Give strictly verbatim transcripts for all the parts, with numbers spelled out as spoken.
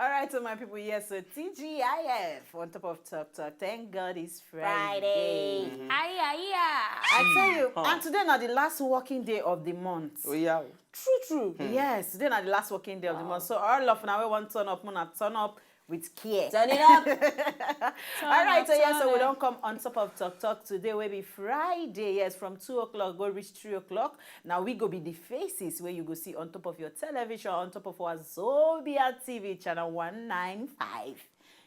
All right, so my people, yes, so T G I F on top of Talk Talk. Thank God it's Friday. Friday. Aye, aye, aye. I tell you, and today na the last working day of the month. Oh, yeah. True, true. Yes, today na the last working day of the month. So all of now we want turn up, muna turn up with care. Turn it up. All right, so yes, so we don't come on top of Talk Talk today, will be Friday. Yes, from two o'clock go reach three o'clock. Now we go be the faces where you go see on top of your television, on top of our Zobia T V channel one nine five.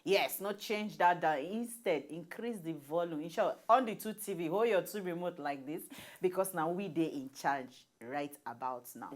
Yes, not change that down. Instead, increase the volume. In short, on the two T V, hold your two remote like this because now we dey in charge right about now.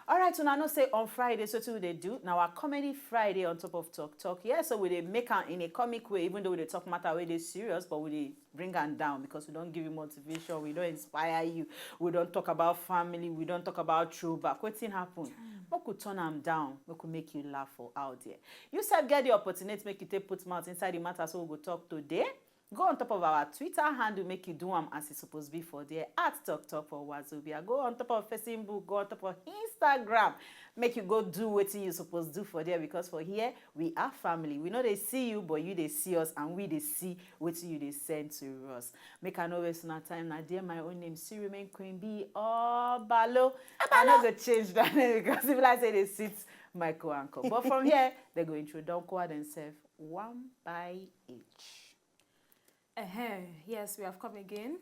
All right, so now I know say on Friday, so too they do. Now our comedy Friday on top of Talk Talk. Yeah, so we dey make am in a comic way, even though we dey talk matter wey dey serious, but we dey bring am down because we don't give you motivation, we don't inspire you, we don't talk about family, we don't talk about throwback. Wetin happen? Make we turn am down, make we make you laugh for out there. You sef get the opportunity make you take put mouth inside the matter so we go talk today. Go on top of our Twitter handle, make you do am as e suppose be for there, at Talk Talk for Wazobia. Go on top of Facebook, go on top of Instagram, make you go do wetin you suppose do for there, because for here, we are family. We know they see you, but you they see us, and we they see wetin you they send to us. Make I no waste una time. Now, dear, my own name still remain Queen B Obalo. I no go change that name because if I say they sit Michael Uncle. But from here, they go introduce themselves one by each. Uh-huh. Yes, we have come again.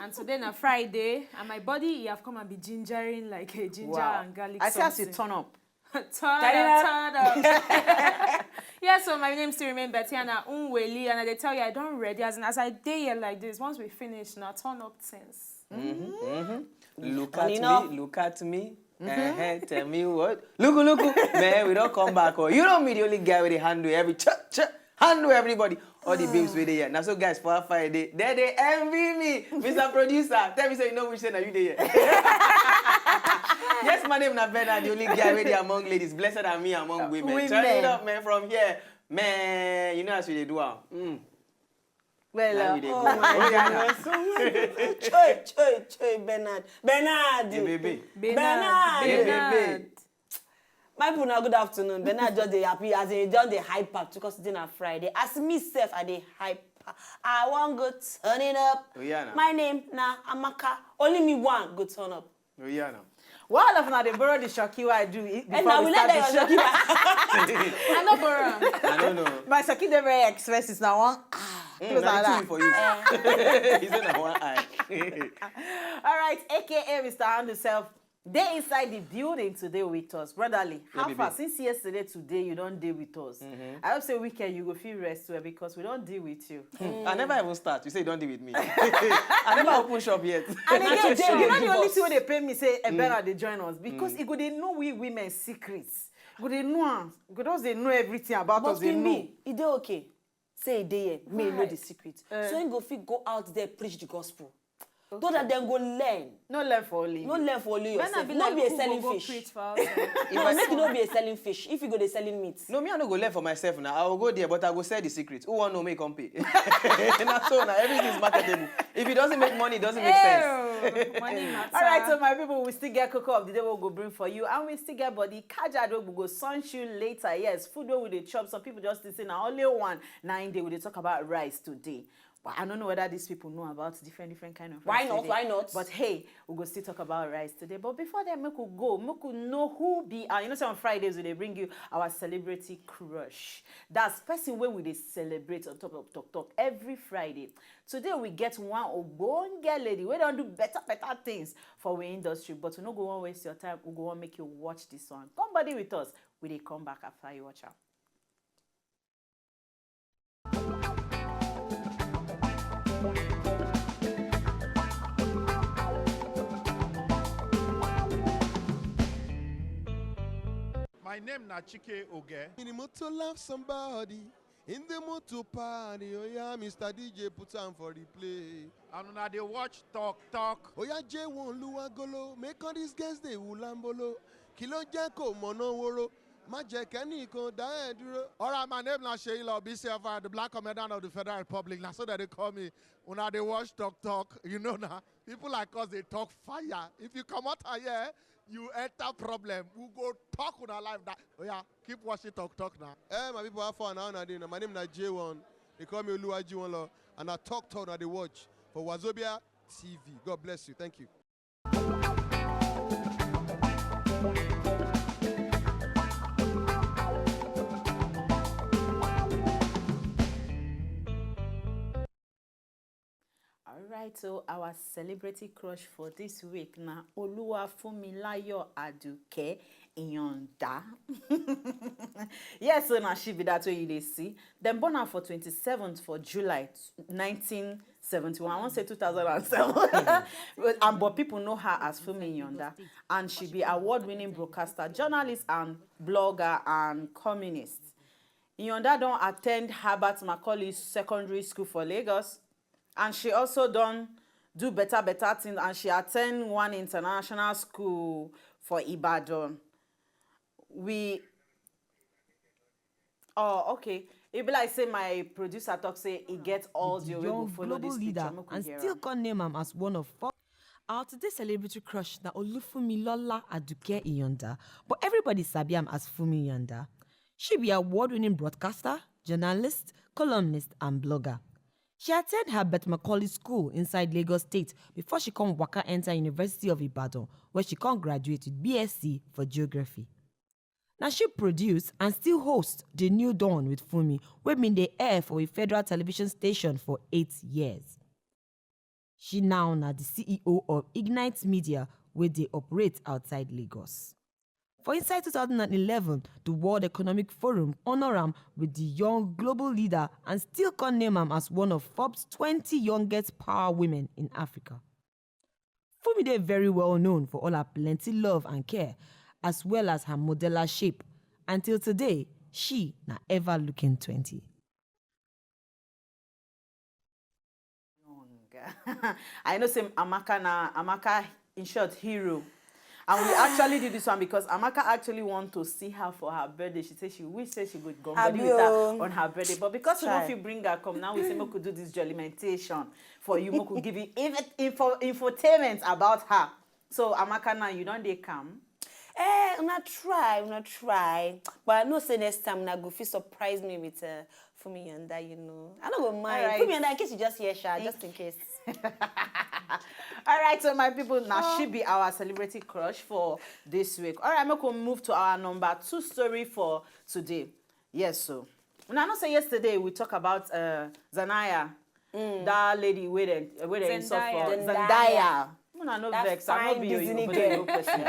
And today na Friday, and my body, you have come and be gingering like a ginger Wow. and garlic I see as you something. turn up. Turn Turn up, it turn up. Yeah, so my name still remain Betiana Unweli, and I dey tell you, I don't ready. As in, as I dey here like this, once we finish, now turn up things. Look Turn at it me, up. look at me. Uh-huh, tell me what. Look, look, man, we don't come back. Oh, you don't be the only guy with the handle every ch ch handle everybody. All the babes with there. Now, so guys, for Friday, they they envy me. Mister Producer, tell me so you know which say now you there. Yes, my name na Bernard, the only guy with the among ladies. Blessed are me among women. Turn it Women. up, man, from here. Man, you know as we dey do am. Mm. Well, Now uh, we dey oh go. my Oh, yeah, goodness. Choi, choi, choi, Bernard. Bernard. Hey, baby. Bernard. Hey, baby. Bernard. My people, now good afternoon. Bernard just dey happy as in he just dey hype up because today na Friday. As me sef, I dey hype. I wan go turn it up. Oh, yeah, now. My name na Amaka. Only me one go turn up. Oh, yeah, now. Well, if na dey borrow the shoki wey I do it And before now we we let start the that show. shoki back. I no borrow am. I don't know. My shoki dey very expensive. Now one ah, Mm, close na like the that. two for you. He said na one eye. All right, A K A Mister Handle self. They inside the building today with us, brotherly. Yeah, How baby. far since yesterday today you don't deal with us? I hope say weekend you go feel rest well because we don't deal with you. I never even start. You say you don't deal with me. I never open shop yet. And again, Today you we know the give only us. thing wey dey pay me say Ebera dey join us because e go dey know we women secrets. Go dey know am. Go just dey know everything about But us. Dey Queen know. B, e dey okay. Say e dey here, me know Right. the secret. Eh. So him go fit go out there preach the gospel. So that dem go learn. No learn for only. No you. learn for only When I yourself. be No like be a who go selling go fish. preach for outside? No, If I make e no be a selling fish. If you go dey selling meat. No, me I no go learn for myself now. I will go there, but I go sell the secret. Who want to make come pay? Not so now. Everything is marketable. If it doesn't make money, it doesn't make sense. Ew, money matter. All right, so my people, we still get cocoa of the day we go bring for you, and we still get body. Kajad we go sun you later. Yes, food wey we dey chop. Some people just dey say na only one. Na in day we dey talk about rice today. But I don't know whether these people know about different different kind of Why rice not? today. Why not? But hey, we go still talk about rice today. But before then, make we go, make we know who be our. You know, say on Fridays we dey bring you our celebrity crush. That's person wey we dey celebrate on top of Talk Talk every Friday. Today we get one ogbonge lady wey don do better better things for we industry, but we no go wan waste your time. We go wan make you watch this one. Come body with us. We dey come back after you watch am. My name na Chike Oge. In the mood to love somebody, in the mood to party. Oh yeah, Mister D J, put on for the play. And una dey watch Talk Talk. Oh yeah, J one Luagolo, make all these girls dey ulambolo. Kí ló jẹ́ kó mọ̀nà woro, má jẹ́ kẹ́nìkan dá ẹ dúró. All right, my name na Seyi Law, B C F I, the Black Commandant of the Federal Republic. Na so that they call me. Una dey watch Talk Talk, you know now. People like us, they talk fire. If you come out here, You enter problem. We go talk una life. That, oh yeah, keep watching Talk Talk now. Eh, my people, how far now? Una dey? My name na J one. They call me Oluwaji One Law, and I talk talk now. They watch for Wazobia T V. God bless you. Thank you. All right, so our celebrity crush for this week na Oluwafunmilayo Aduke Iyonda. Yes, so na she be that way you dey see. Dem born her for twenty-seventh for July nineteen seventy-one. I wan say two thousand and seven. But, and, but people know her as Funmi Iyonda. And she be award-winning broadcaster, journalist, and blogger and columnist. Iyonda don attend Herbert Macaulay Secondary School for Lagos, and she also don do better better things, and she attend one international school for Ibadan. We, oh, okay. E be like say my producer talk say e get audio wey go follow this picture. Make we and hear still am. Come name am as one of four. Our today celebrity crush na Olufunmilola Aduke Iyonda, but everybody sabi am as Funmi Iyonda. She be award-winning broadcaster, journalist, columnist, and blogger. She attend Herbert Macaulay School inside Lagos State before she come waka enter University of Ibadan, where she come graduate with B S C for geography. Now she produce and still host The New Dawn with Funmi, wey been dey air for a federal television station for eight years. She now na the C E O of Ignite Media, wey dey operate outside Lagos. For inside two thousand and eleven, the World Economic Forum honor am with the Young Global Leader and still come name am as one of Forbes twenty youngest power women in Africa. Funmi dey very well known for all her plenty love and care, as well as her modeler shape. Until today, she na ever looking twenty. Young. I know say Amaka na, Amaka, in short, hero. And we actually do this one because Amaka actually want to see her for her birthday. She say she wish say she could come be with her on her birthday. But because we don't feel bring her come now, we say make we do this jollimentation for you, make we give you inf-, info, infotainment about her. So Amaka, now you don't dey come. Eh, una try, una try. But I know say next time una go fit surprise me with, uh, Funmi Iyonda, you know. I no go mind. All right. Funmi Iyonda, in case you just hear, sha, just in case. All right, so my people, now she be our celebrity crush for this week. All right, make we move to our number two story for today. Yes, so. Una know say yesterday we talk about, uh, Zanaya, that lady wey dem, wey dem insult for Zendaya. Zendaya. Una no vex, I no be Oyibo, but Oyibo person.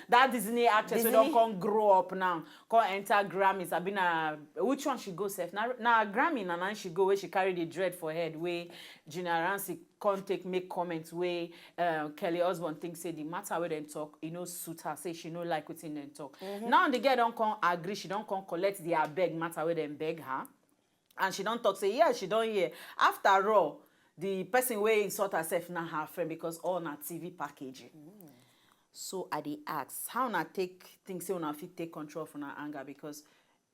That Disney actress wey don come grow up now, come enter Grammys. Abi na which one she go sef? Na, na Grammy na, na she go, wey she carry the dread for head, wey Gina Ramsey come take make comment wey, uh, Kelly Osbourne think say the matter wey dem talk, e no suit her, say she no like wetin dem talk. Now the girl don come agree, she don come collect the abeg matter wey dem beg her. And she don talk say, yes, she don hear. After all, the person wey insult herself na her friend, because all na T V packaging. So I dey ask, how una take think say una fit take control of una anger? Because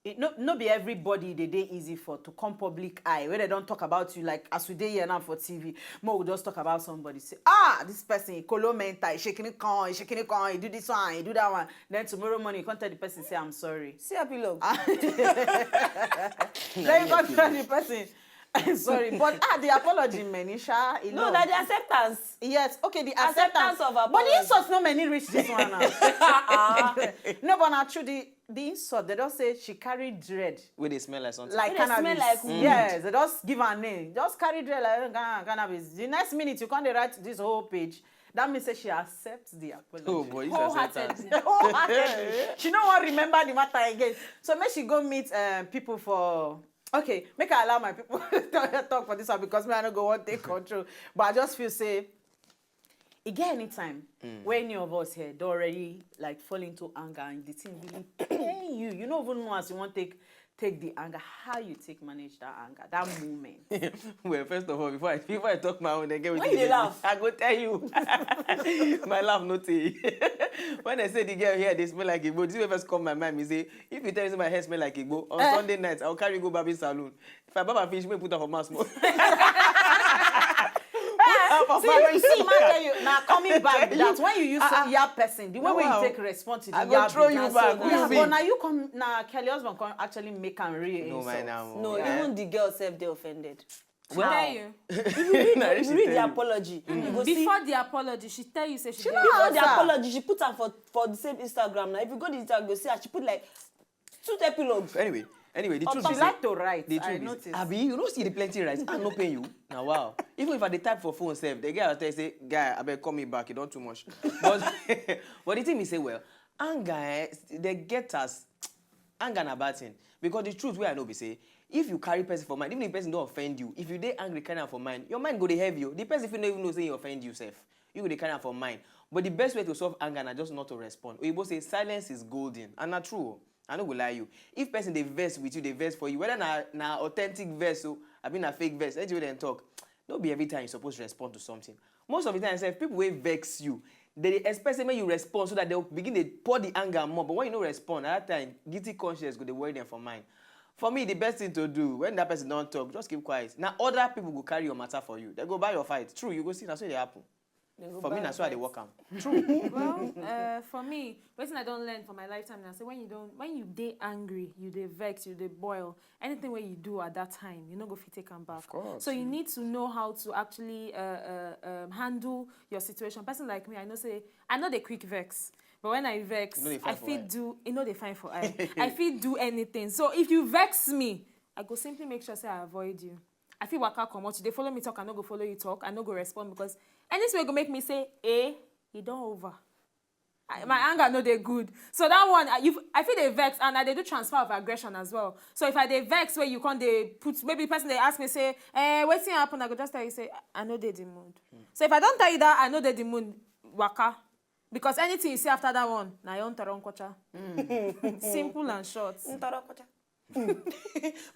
it no, no be everybody dey dey easy for to come public eye, where they don talk about you, like, as we dey here now for T V. Mo go just talk about somebody, say, ah, this person, e kolo mental, e shekini kan, e shekini kan, e do this one, e do that one. Then tomorrow morning, you come tell the person, say, I'm sorry. See epilogue. Then you come tell the person, sorry, but, ah, the apology many, sha. No, na the acceptance. Yes, okay, the acceptance of apology. But the insult no many reach this one now. No, but na true, the, the insult, they don't say she carry dread. Wey dey smell like something. Like cannabis. Yes, they just give her name. Just carry dread like, uh, cannabis. The next minute, you come dey write this whole page. That means say she accepts the apology. Oh boy, you should accept that. Wholeheartedly. Wholeheartedly. She no wan remember the matter again. So make she go meet, um, people for, okay, make I allow my people talk, talk for this one, because me, I no go wan take control. But I just feel say, e get anytime wey any of us here don already, like, fall into anger and the thing really pain you. You no even know as you wan take, take the anger, how you take manage that anger, that moment. Well, first of all, before I, before I talk my own, then get wetin you dey laugh. I go tell you. My laugh no tey. When I say the girl here dey smell like igbo, this wey first come my mind, me say, if you tell me say my hair smell like igbo, on Sunday night, I will carry you go barbing salon. If I barb am finish, make you put am for mouth small. Put am See, see, man, tell you now, coming back that when you use some yab person, the way wey you take respond to the yab, I go throw you back. But now you come, now Kelly husband come actually make am real insult. No, even the girl sef dey offended. Well, you read the apology, you go see. Before the apology, she tell you say she dey. Before the apology, she put am for for the same Instagram. Now if you go the Instagram, you go see her. She put like two epilogues. Anyway, anyway, the truth is, like to write, the truth is, Abi, you no see the plenty write? I no pay you. Now wow. Even if I dey type for phone sef, the guy tell you say, guy, abeg call me back. You don too much. But but the thing is say, well, anger, eh, they get us. Anger na bad thing, because the truth wey I know be say, if you carry person for mind, even if person don offend you, if you dey angry, carry am for mind, your mind go dey heavy o. The person fit no even know say he offend you sef. You go dey carry am for mind. But the best way to solve anger na just not to respond. Oyibo say silence is golden, and na true o. I no go lie you. If person dey vex with you, dey vex for you, whether na na authentic vex o, abi na fake vex, anything wey dem talk, no be every time you suppose respond to something. Most of the time sef, people wey vex you, they dey expect say make you respond so that they'll begin dey pour the anger more. But when you no respond, at that time, guilty conscience go dey worry them for mind. For me, the best thing to do when that person don talk, just keep quiet. Na other people go carry your matter for you. They go buy your fight. True, you go see, na so e dey happen. For me, na so I dey work am. True. Well, uh, for me, wetin I don learn for my lifetime na say when you don, when you dey angry, you dey vex, you dey boil, anything wey you do at that time, you no go fit take am back. Of course. So you need to know how to actually uh, uh, um, handle your situation. Person like me, I know say I no dey quick vex, but when I vex, I fit do, e no dey fine for eye. I fit do anything. So if you vex me, I go simply make sure say I avoid you. I fit waka comot. You dey follow me talk, I no go follow you talk. I no go respond because anything wey go make me say, eh, e don over. I, my anger no dey good. So that one, I, you, I fit dey vex, and I dey do transfer of aggression as well. So if I dey vex, where you come dey put, maybe the person dey ask me say, eh, wetin happen? I go just tell you say, I no dey the mood. So if I don tell you that I no dey the mood, waka. Because anything you say after that one, na your own toro nkwocha. Simple and short.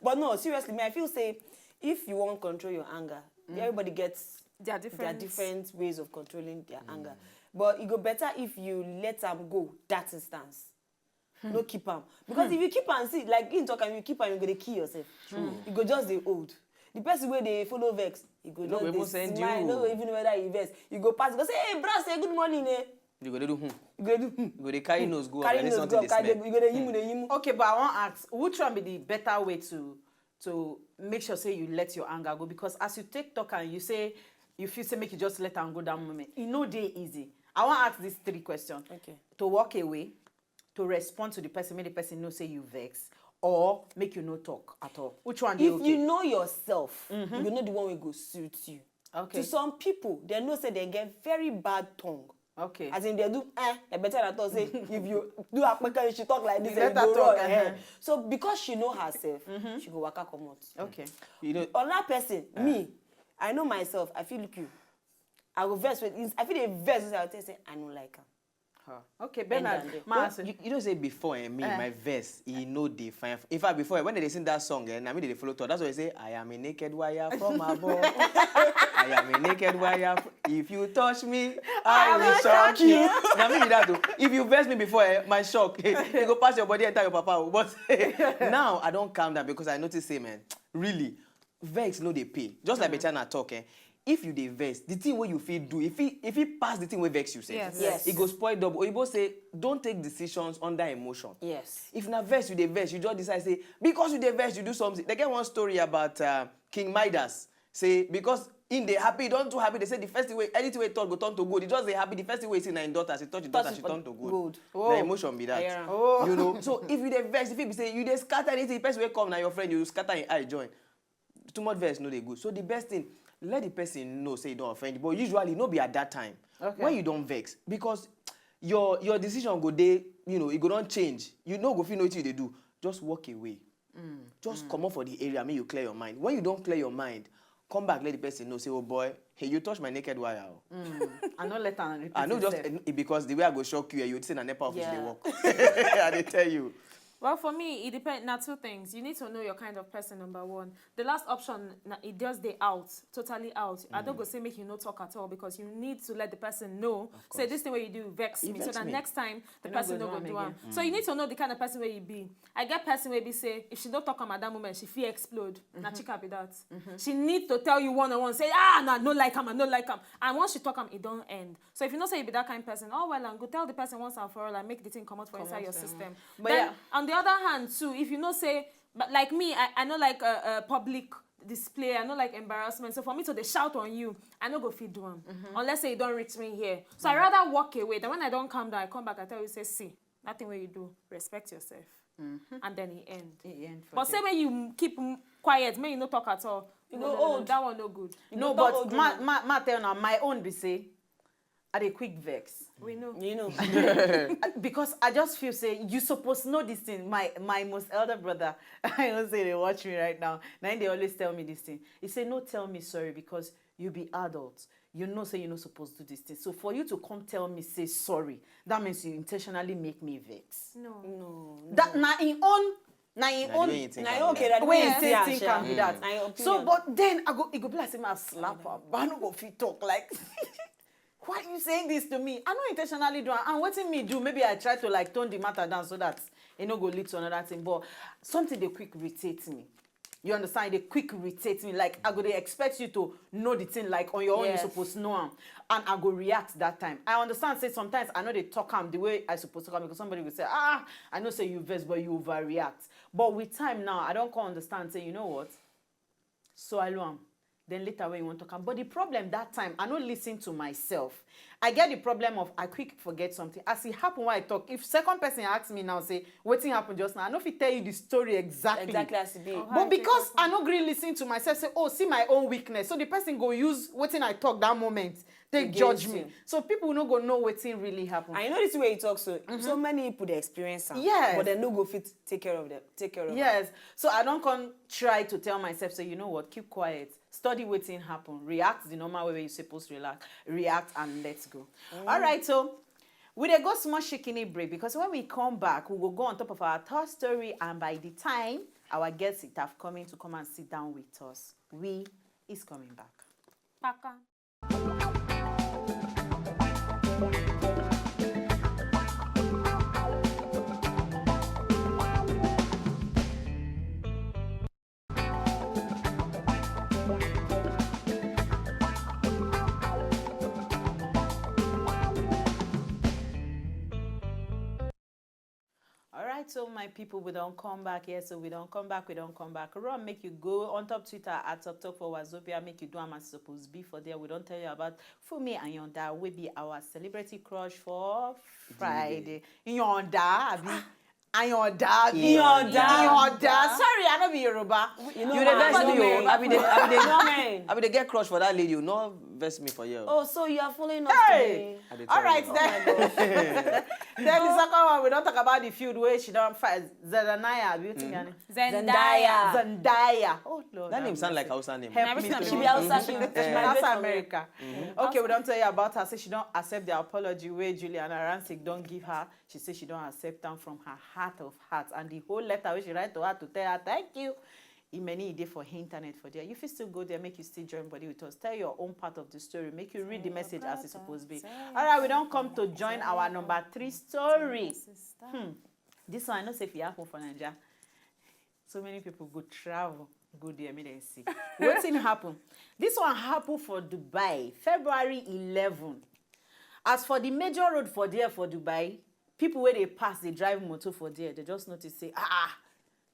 But no, seriously, me, I feel say if you wan control your anger, everybody gets their different ways of controlling their anger. But e go better if you let am go that instance. No keep am. Because if you keep am, see, like in talk, if you keep am, you go dey kill yourself. You go just dey old. The person wey dey follow vex, e go just dey smile, no go even know whether e vex. You go pass, go say, hey, bros, say good morning, eh? You go dey do hmm. You go dey do hmm. You go dey carry nose go up, carry nose go up, carry, you go dey yimu, dey yimu. Okay, but I wan ask, which one be the better way to to make sure say you let your anger go? Because as you take talk and you say you feel say make you just let am go that moment, e no dey easy. I wan ask these three questions. Okay. To walk away, to respond to the person, make the person know say you vex, or make you no talk at all. Which one dey okay? If you know yourself, you go know the one wey go suit you. Okay. To some people, they know say they get very bad tongue. Okay. As in, they do, eh, e better na talk say if you do akpeka, you should talk like this, you go run, eh. So because she know herself, she go waka comot. Okay. You know, other person, me, I know myself. I fit look you, I go vex with, I fit dey vex, I tell you say I no like am. Huh. Okay, Bernard, you, you know say before, eh, me, my vex, e no dey fine. In fact, before, eh, when they sing that song, eh, na me dey follow talk. That's why I say, I am a naked wire from above. I am a naked wire. If you touch me, I will shock you. Na me be that o. If you vex me before, eh, my shock, e go pass your body, enter your papa o. But now I don calm down because I notice say, man, really, vex no dey pay. Just like Betiana talk, eh, if you dey vex, the thing wey you fit do, if it, if it pass the thing wey vex you sef, yes, e go spoil double. Oyibo say, don't take decisions under emotion. Yes. If na vex you dey vex, you just decide say because you dey vex, you do something. They get one story about uh, King Midas. Say because him dey happy, he don too happy. They say the first thing wey, anything wey touch go turn to gold. He just dey happy. The first thing wey he see na him daughter. He touch him daughter, she turn to gold. Na emotion be that. You know. So if you dey vex, if it be say you dey scatter anything, the person wey come na your friend, you scatter him eye join. Too much vex no dey good. So the best thing, let the person know say you don offend, but usually no be at that time. Okay. When you don vex, because your your decision go dey, you know, e go don change. You no go fit know wetin you dey do. Just walk away. Just comot for the area, make you clear your mind. When you don clear your mind, come back, let the person know say, oh boy, hey, you touch my naked wire o. I no let am repeat. I know just himself. Eh, because the way I go shock you, eh, you say na nepa office dey work. I dey tell you. Well, for me, it depends. Now, two things. You need to know your kind of person, number one. The last option, na, it just dey out, totally out. I don't go say make you no talk at all, because you need to let the person know. Say, "This thing where you do vex me," so that next time the person no go do am. So you need to know the kind of person where you be. I get person where be say, if she don't talk am at that moment, she feel explode. Now, chica be that. She need to tell you one on one, say, "Ah, no, I no like am, I no like am." And once she talk am, it don't end. So if you know say you be that kind of person, all well and good, tell the person once and for all and make the thing come out for inside your system. But then, yeah, on the other hand too, if you know say, but like me, I, I no like a, a public display, I no like embarrassment. So for me to dey shout on you, I no go fit do am unless say you don't reach me here. So I rather walk away. Then when I don't calm down, I come back, I tell you, say, "See, nothing where you do, respect yourself." And then he end. He end for But say when you keep m- quiet, when you no talk at all, you go old. That one no good. No, but ma, ma, ma tell now, my own be say, I dey quick vex. We know. You know. Because I just feel say you suppose know this thing. My, my most elder brother, I don't say they watch me right now. Now they always tell me this thing. He say, "No, tell me sorry, because you be adult. You know say you no suppose do this thing. So for you to come tell me say sorry, that means you intentionally make me vex." No. No. That na in own, na in Na the own way you think na am your be okay that. That way you way you think am. Think am be that. Na your So, opinion. But then I go, it go be like say I slap her, but I no go fit talk like, "Why are you saying this to me?" I no intentionally do am. And wetin me do, maybe I try to, like, tone the matter down so that it no go lead to another thing. But something dey quick irritate me. You understand? They quick irritate me. Like, I go, they expect you to know the thing. Like, on your own, you Yes. suppose know am. And I go react that time. I understand, say, sometimes I know they talk am the way I suppose to talk am, because somebody will say, "Ah, I know say you vex, but you overreact." But with time now, I don't come understand, say, "You know what? So I know am." Then later when you want to come. But the problem that time, I no listen to myself. I get the problem of I quick forget something. As it happen when I talk, if second person asks me now, say, "Wetin happen just now?" I no fit tell you the story exactly. Exactly as it be. But because I no gree listen to myself, say, "Oh, see my own weakness." So the person go use wetin I talk that moment, they Against judge me. You. So people no go know wetin really happen. And you know this way you talk, so, so many people they experience am, Yes. but they no go fit take care of them, take care of am. Yes. So I don't come try to tell myself, say, "You know what? Keep quiet. Study wetin happen. React the normal way you supposed to relax, react and let's go." All right, so we dey go small shikini break, because when we come back, we will go on top of our third story, and by the time our guest is have coming to come and sit down with us, we is coming back. Paka. All right, so my people, we don't come back here. So we don't come back, we don't come back. Run, make you go on top Twitter at Talk Talk for Wazobia, make you do am as suppose be for there. We don't tell you about Fumi Ayonda, will be our celebrity crush for Friday. Yonda, abi? Ayonda, abi? Yonda. Yonda. Sorry, I no be Yoruba. You know, you dey vex me, oh. I be dey, I be dey, I be dey get crush for that lady. You no vex me for you. Oh, so you are following us today? Hey! I dey tell you. All right, then. Then the second one, we don't talk about the feud where she don't fight Zendaya. Abi wetin her name? Zendaya. Zendaya. Oh Lord. That name sound like Hausa name. Help me, please. She be Hausa. She be Hausa America. Okay, we don't tell you about her. Say she don't accept the apology where Juliana Rancic don't give her. She say she don't accept them from her heart of hearts, and the whole letter which she write to her to tell her thank you. E many e dey for internet for there. You fit still go there, make you still join body with us. Tell your own part of the story, make you read the message as it's supposed to be. All right, we don't come to join our number three story. Hmm. This one, I know say if it happen for Naija, so many people go travel, go there, make dem see. Wetin happen? This one happen for Dubai, February eleven. As for the major road for there for Dubai, people where they pass, they drive motor for there, they just notice say, ah, ah,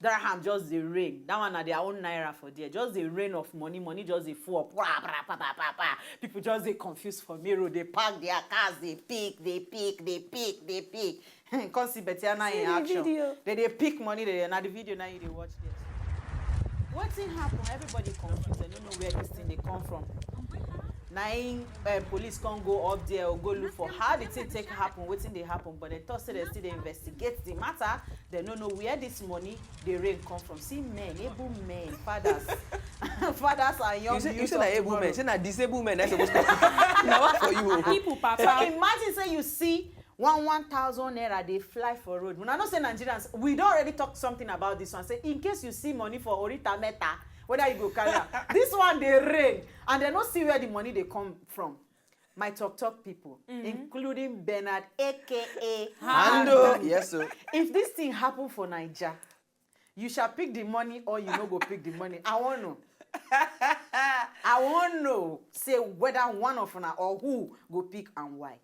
dirham just dey rain. That one na their own naira for there. Just the rain of money, money just dey fall. Pra, pra, pa, pa, pa, pa. People just dey confused for mirror. They park their cars, they pick, they pick, they pick, they pick. Come see Betiana in action. They dey pick money. They na the video now you dey watch there. Wetin happen? Everybody confused. They don't know where this thing they come from. Na im, eh, police come go up there or go look for how the thing take happen, wetin dey happen, but they talk say they still dey investigate the matter. They no know where this money, the rain come from. See men, able men, fathers, fathers and young. You say, you say na able men, say na disabled men. That's supposed to. Now what for you? People, papa. So imagine say you see One one thousand naira dey fly for road. Una know say Nigerians, we don already talk something about this one. Say in case you see money for Orita Meta, whether you go carry am. This one dey rain, and dem no see where the money dey come from. My talk talk people, including Bernard, A K A Handle. Yes, sir. If this thing happen for Naija, you shall pick the money or you no go pick the money. I wan know. I wan know say whether one of una or who go pick and why.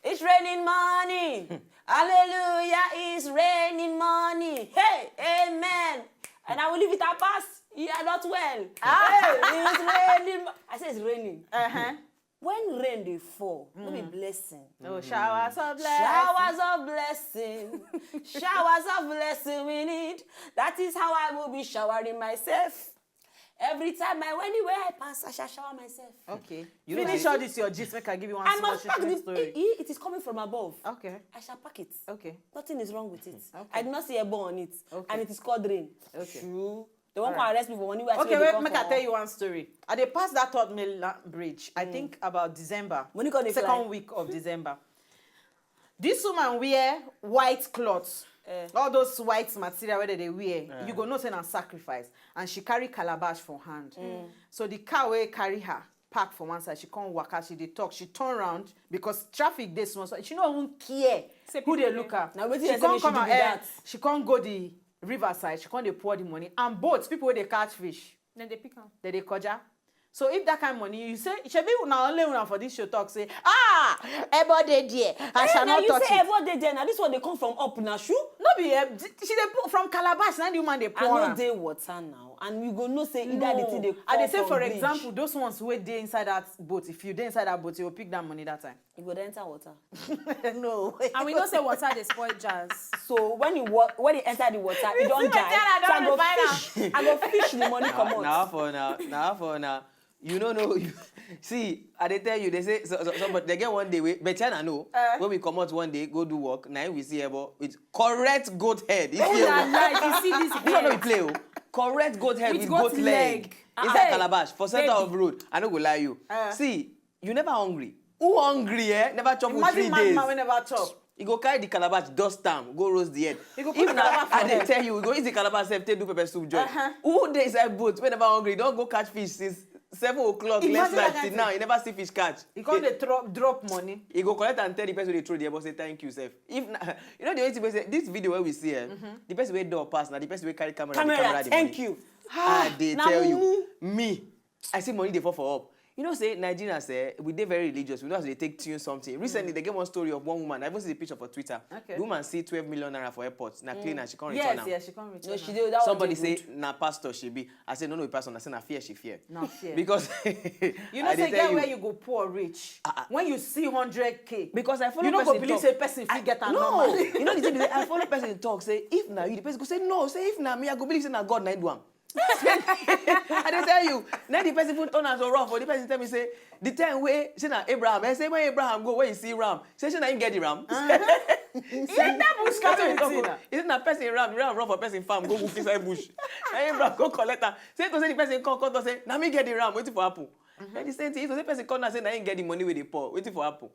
It's raining money. Hallelujah, it's raining money. Hey, amen. And I will leave it at pass. You are not well. Hey, it's raining. Mo- I say it's raining. Uh-huh. When rain dey fall, no be blessing. Oh, showers of blessing. Showers of blessing. Showers of blessing we need. That is how I will be showering myself. Every time I, anywhere I pass, I shall shower myself. Okay. You know Finish say- all this your gist. Make I give you one I small must pack shishiri this. Story. It, it is coming from above. Okay. I shall pack it. Okay. Nothing is wrong with it. Okay. I did not see a bone on it. Okay. And it is called rain. Okay. True. They won't Alright. come arrest me for money where I Okay, say they wait, come make for. I tell you one story. I dey pass that third mainland bridge. I think about December. Money come dey Second fly. Week of December. This woman wear white cloth. Eh. All those white material wey dem dey wear, you go know say na sacrifice. And she carry calabash for hand. So the car wey carry her park for one side, she come waka, she dey talk, she turn round because traffic dey small, so she no even care Say who people dey dey- look her. Na wetin She dem say come make she come do her, be eh, that. She come go the river side, she come dey pour the money, and boats, people wey dey catch fish, Then they pick am. dem dey koja. So if that kind money, you say, shebi una only una for this show talk say, ah, ebo dey there, I shall Now not you touch say it. Ebo dey there. Now this one they come from up now, shoe. No be, eh, she dey put from calabash, na the woman dey I pour no am. Dey water now, and we go know say either the thing No, dey I dey come say, from for bridge. Example, those ones wey dey inside that boat, if you dey inside that boat, you go pick that money that time. You go dey enter water. No. And we know say water dey spoil jazz. So when you wa- when you enter the water, you don see dry. wetin I So I don go refine am. fish. I go fish the money Now, comot. now for now, now for now. You no know. You, see, I dey tell you, they say so, so, somebody they get one day. We, but China know. Eh. When we come out one day, go do work. Now we see Ebo with correct goat head. You see Oh, Ebo? na lie. You see this This one no be head. Play o. Correct goat head With with, goat goat leg. leg. Inside Hey, calabash for center baby. Of road. I no go lie you. Eh. See, you never hungry. Who hungry, eh? Never chop for Imagine three man, days. Man wey never chop. You go carry the calabash, dust am, go roast the head. You go put If the na, calabash I for dey head. Tell you, we go eat the calabash sef, take do pepper soup joy. Uh-huh. Who dey inside boat wey never hungry don go catch fish since seven o'clock Imagine last that night kind till thing. Now, you never see fish catch. You come dey drop drop money. He go collect and tell the person wey dey throw the ebo say thank you sef. If na, you know the only thing wey say this video wey we see, eh, the person wey door pass na the person wey carry camera dey Camera, camera the thank money. You. I dey Na tell you, mumu. Me, I see money dey fall for up. You know say Nigerians, eh, we dey very religious. We know as we dey take tune something. Recently, they get one story of one woman. I even see the picture for Twitter. Okay. The woman see twelve million naira for airport. Na clean and she can't return Yes, am. Yes, she can't return. No, she dey. That Somebody one dey say good. Na pastor she be. I say no, no, be pastor. I say na fear she fear. No fear. Because You know I dey say tell get you, Where you go poor reach. When you see hundred k, Because I follow you no go person believe talk. Say person fit I- get am No, normally. You know the thing be say I follow person talk say if na you, the person go say no, say if na me, I go believe say na God na him do am. I dey tell you, na the person put on as a rough, or the person tell me say the time wey say na Abraham, eh, say when Abraham go, when he see ram, say say na him get the ram. Enter bush That's what carry he talk. wetin na. He say na person ram, ram run for person farm, go cook inside bush. Na Abraham go collect am. Say to say the person come, come talk say na me get the ram. Wetin for happen? Na the same thing. If to say person come now say na him get the money wey dey pour, wetin for happen?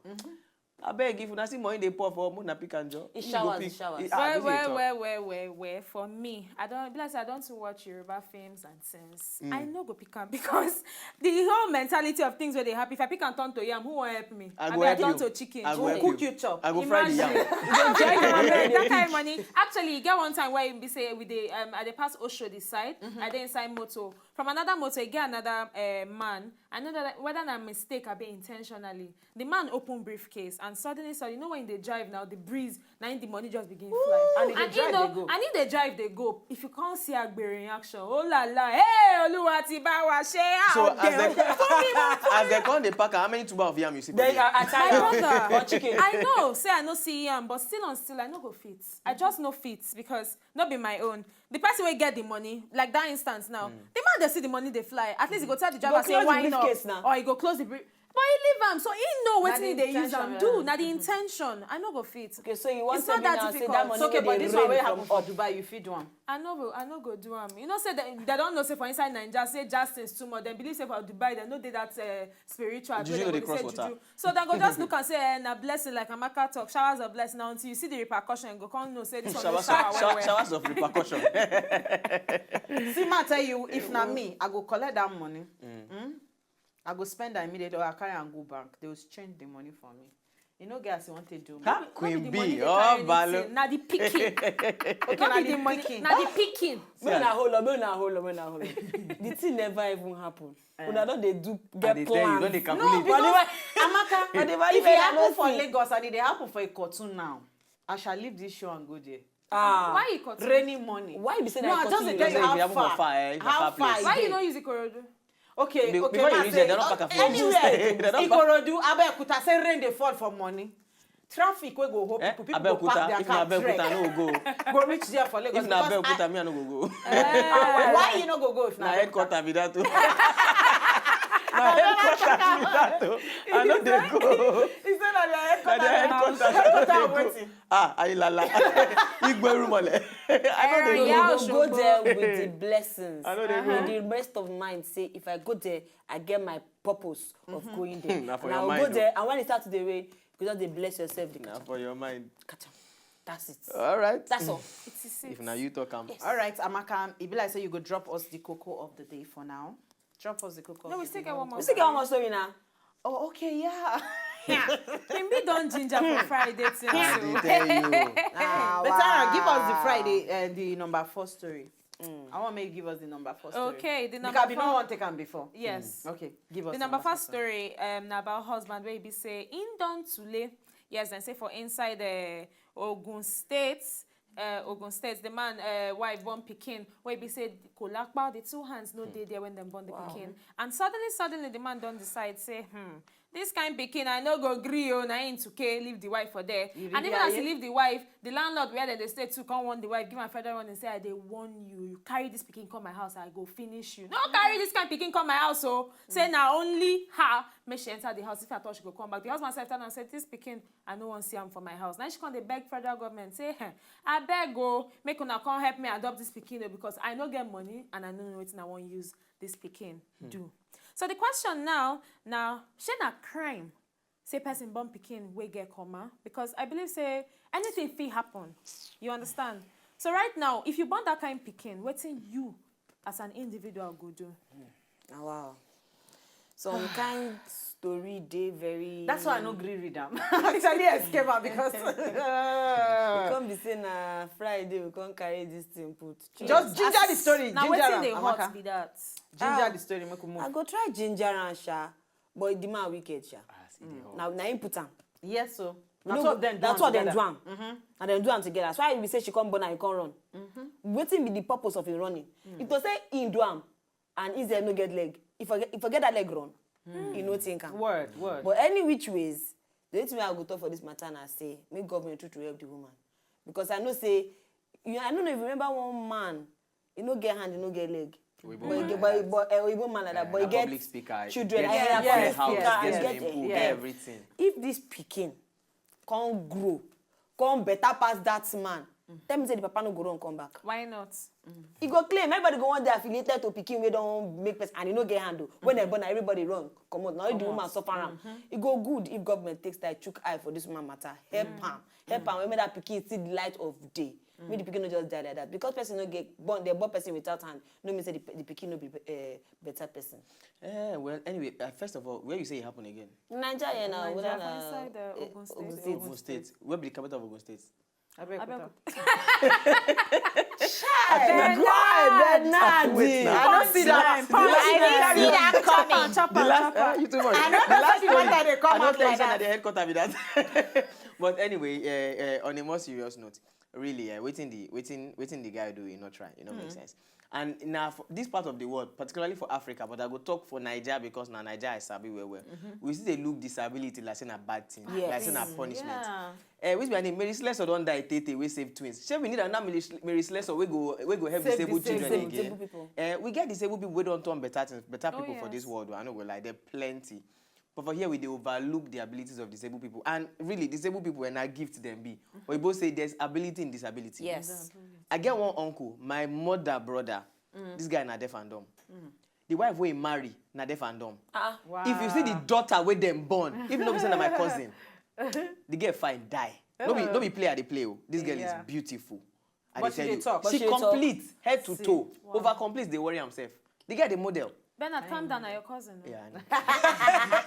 Abeg, if una see money dey pour for, make una pick am joor. It He showers, go pick. it showers. He- ah, Well, this is well, talk. Well, well, well, well. For me, I don't, because I don't too watch Yoruba films and sense. I no go pick am because the whole mentality of things where they happen. If I pick and turn to yam, who will help me? I Abi go I help turn you. To chicken. I go Who help cook you. You chop? I go fry the yam. Imagine. That kind of money. Actually, you get one time where you be say we dey um I dey pass Osho this side. I dey inside motor. From another motor, you get another uh, man. I know that whether na mistake, I be intentionally. The man open briefcase and suddenly, so you know when they drive now, the breeze, now the money just begin fly. And he dey drive, know- dey go. And he dey drive, they go. If you can't see Agbere in action, oh la la, hey, Oluwa ti bá wa ṣe. So Out as there. they, as they come, they pack. How many tuber of yam you see? For Then there? I, I My tell you, brother, or chicken. I know. Say I no see yam, but still on still, I no go fit. I just no fit because not be my own. The person will get the money, like that instance now. The man they see the money they fly. At least he go tell the driver Go say close the why not, briefcase now. Or he go close the brief. But he leave am, so he know wetin he dey use am do. Na the intention. I no go fit. Okay, so you want It's not tell me that now say difficult. that money It's okay, wey but dey this one rain wey from happen for up. Dubai, you fit do am. I no go, I no go do am. You know say they, they don't know say for inside Naija say jazz things too much. They believe say for Dubai they no dey that uh, spiritual. Juju They no go dey say cross water. So they go just look and say eh, na blessing like Amaka talk, showers of blessing. Now until you see the repercussion, you go come know say this one no Showers, shower of, well well. Showers of repercussion. See, ma tell you, if na me, I go collect that money. Mm. I go spend am immediately or I carry am go bank. They will change the money for me. You know, guys, you want to do. Ha? No be Queen the B, money dey oh, carry Balo. anything. Na the picking. Okay, No na be the the money. picking. Na the picking. Make una hold on, make una hold on, make una hold on. The thing never even happen. Una don dey do I get dey tell you, you don plans. dey No, calculate. because But the Amaka, but the if value it I happen no for see. Lagos and it dey happen for Ikotun now, I shall leave this show and go there. Ah. Why you cut? Raining money. Why you be say No, na I just Ikotun dey you tell dey you If how you happen for far. far, eh, if How far far place. is Why you there? no use Ikorodu? Okay, Be- okay, before you ma reach say, there, they don't pack am for you. anywhere. They don't pack- Ikorodu, Abeokuta, say rain dey fall for money. Traffic wey go hold Eh? people, people go park Abeokuta, their if na car. Abeokuta, I no go go. Go reach there for Lagos. If na Because Abeokuta, I- me I no go go. Why you no go go if Na na headquarter be that o. Na headquarter be that o. I no dey go. He said na their Na their headquarter. Headquarter Headquarter I of no dey go. wetin? Ah, Ayilala. Igbo Irumole. I no dey You go. Yeah, go go Oshogbo. there with the blessings. I no dey With go. the rest of mind, say if I go there, I get my purpose of going there. Na for And your I mind, go there, and when you start to dey rain, you just dey bless yourself. Dey Na catch am. for your mind. Catch am. That's it. All right. That's all. It is it. If na you talk am. All right, Amaka, e be like say you go drop us the cocoa of the day for now. Drop us the cocoa. No, of we the still day. Get one more. We still get one more story now. Oh, okay, yeah. Queen B don ginger for Friday thing. I So. dey tell you. Ah, Betara, give us the Friday, uh, the number four story. I want make you give us the number four story. Okay, the Because number we no four. Want take am before. Yes. Okay, give us The number four story um, na about husband wey be say im don tule. Yes, dem say for inside uh, Ogun State, uh, Ogun State, the man uh, wife born pikin wey be say kolakpa, the two hands no dey there when dem born the pikin, and suddenly suddenly the man don decide say hmm. This kind pikin I no go gree o, na im to ke leave the wife for there. And even as he leave the wife, the landlord where dem dey stay too come warn the wife, give am further warning say I dey warn you, you carry this pikin come my house, I go finish you. No carry this kind pikin come my house o. Say na only her make she enter the house, if at all she go come back. The husband sef tell am say this pikin I no wan see am for my house. Now she come dey beg federal government say, hey, abeg o, make una come help me adopt this pikin o because I no get money and I no know wetin I wan use this pikin do. So the question now, now, shey na crime say person born pikin wey get comma? Because I believe say anything fit happen. You understand? So right now, if you born that kind pikin, wetin you as an individual go do? Ah, wow. Some kind story dey very. That's why I no gree read am. Actually, escape am because We come be say na Friday we come carry this thing put. Just ginger the story. Na Ginger wetin am, dey hot Amaka. Be that? Ginger the story. Make we move. I go try ginger am sha, but the man wicked sha. As e dey hot. Na na him put am. Yes, so We that's no what go- dem do. That's am what dem do together. Am. And dem do am together. That's why we say she come born and he come run. Wetin be the purpose of him running? If to say he do am and he sef no get leg, if I get, if I get that leg run, he no think am. Word, word. But any which ways, the only thing wey I go talk for this matter na say make government try to help the woman, because I know say you, I no know if you remember one man, he no get hand, he no get leg. Oyibo But he man get, like but, that. but uh, Oyibo man like that, but he Na get public speaker. children. Get, Eh, get public house, speaker, get get, swimming pool, eh, get eh. Everything. If this pikin come grow, come better pass that man, tell me say the papa no go run come back. Why not? He go claim everybody go wan dey affiliated to pikin wey don make person and he no get hand o. When dem born, everybody run comot. Na only the woman suffer am. E go good if government take style chook eye for this woman matter, help am, help am make that pikin see the light of day. Make the pikin no just die like that, because person no get born, dem born person without hand no mean say the, the pikin no be uh, better person. Eh, well, anyway, uh, first of all, where you say it happened again? Naija here na Naija, whether for na inside the eh, Ogun State. Ogun State. Ogun State. Where be the capital of Ogun State? Abeokuta. Abeokuta. Go ahead, Bernard. Wait now. I don't see that. I didn't see that coming. The last, uh, you too much. I The don't know last say the story, matter dey come I don't out think like say na that. The headquarter be that. But anyway, uh, uh, on a more serious note, really, uh, wetin the wetin wetin the guy do, e no try, e no make sense. And now for this part of the world, particularly for Africa, but I go talk for Naija because na Naija I sabi well well. We still dey look disability like say na bad thing, Yes. like say na punishment. Yeah. Eh, which be her name? Mary Slessor don die tey tey wey save twins. Shey we need another Mary, Mary Slessor wey go wey go help Save disabled disabled. children Disabled again? People. Eh, we get disabled people wey don turn better things, better Oh, people for yes. This world o. I no go lie, there plenty. But for here, we dey overlook the abilities of disabled people. And really, disabled people, and a gift them be. But you both say there's ability in disability. Yes. I get one uncle, my mother brother. This guy na deaf and dumb. The wife wey he marry na deaf and dumb. Ah, If you see the daughter wey dem born, if no be say na my cousin, the girl fine die. No be no be play I dey play o. This girl is Yeah. Beautiful. I But dey she tell dey you. talk. She But she dey talk. Complete, head to toe, over complete dey worry himself. The girl dey model. Bernard, calm down, na your cousin. No? Yeah,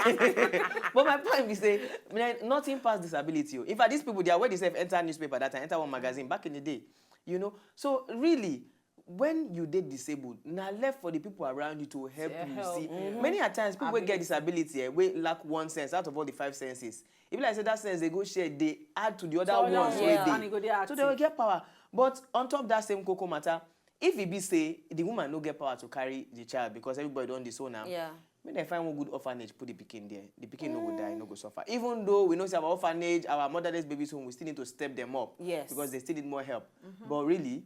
I know. But my point be say, man, nothing pass disability o. In fact, these people, they are where they self enter newspaper that time, enter one magazine back in the day. You know, so really, when you dey disabled, na left for the people around you to help To you. help, See, yeah. Many a times people wey get Ability. Disability, eh, wey lack one sense out of all the five senses. If like say that sense they go share, they add to the other So ones now, wey yeah, dey. and e go dey So they will active. Get power. But on top that same coco matter, if e be say the woman no get power to carry the child because everybody don disown am, Yeah. make dem find one good orphanage put the pikin there. The pikin no go die, no go suffer. Even though we know say our orphanage, our motherless babies home, we still need to step them up. Yes. Because they still need more help. But really,